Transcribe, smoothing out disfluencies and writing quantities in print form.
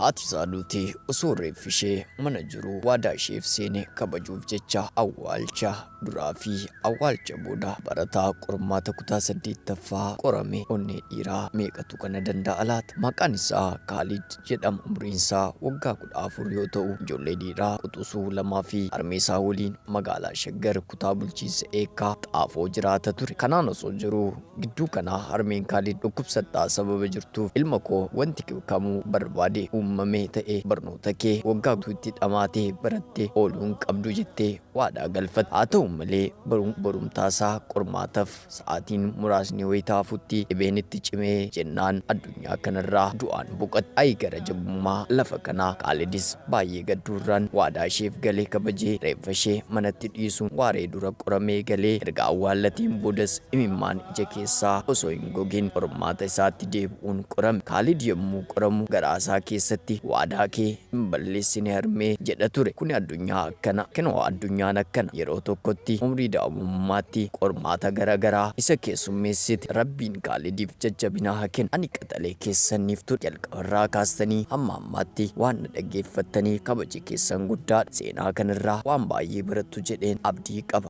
Haati isaa duutee osoo reeffi ishee mana jiruu waadaa isheef seene kabajuuf jecha awwaalcha duraa fi awwaalcha booda barataa qormaata kutaa 8ffaa qorame onnee dhiiraa meeqatu kana danda'a laata? Maqaan isaa Kaalid jedhama. Umriin isaa waggaa 14 yoo ta'u, ijoollee dhiiraa quxusuu lamaa fi harmee isaa waliin magaalaa Shaggar kutaa bulchiinsa Eekkaa Xaafoo jiraata ture. Kanaan osoo jiruu Gidduu kana harmeen Kaalid dhukkubsattaa sababa jirtuuf ilma koo wanti kamuu barbaade uumamee ta'e barnoota kee waggaa guutuu itti dhamaatee baratte ooluu hin qabdu jettee waadaa galfatte. Haa ta'u malee borumtaasaa qormaataf sa'aatiin muraasni wayita hafutti dhibeen itti cimee jennaan addunyaa kanarraa du'aan boqatte. Ayi gara jabummaa lafa kanaa! Kaalidis baay'ee gadduurraan waadaa isheef gale kabajee reeffa ishee manatti dhiisuun waaree dura qoramee galee erga awwaallateen boodas imimmaan ija keessaa osoo hin gogin qormaata isaatti deebi'uun qorame. Kaalid yommuu qoramu garaa isaa keessatti waadaa kee hin balleessine harmee jedha ture. Kuni addunyaa akkana. Kinoo addunyaan akkana. Yeroo tokkotti umrii daa'imummaatti qormaata gara garaa isa keessummeessiti. Rabbiin Kaalidiif jajjabina haa kennu. Ani qaxalee keessaniif ture. Jalqabarraa kaastanii hamma ammaatti waan na dhaggeeffattaniif kabaji keessan guddaadha. Seenaa kanarraa waan baay'ee barattu jedheen abdii qaba.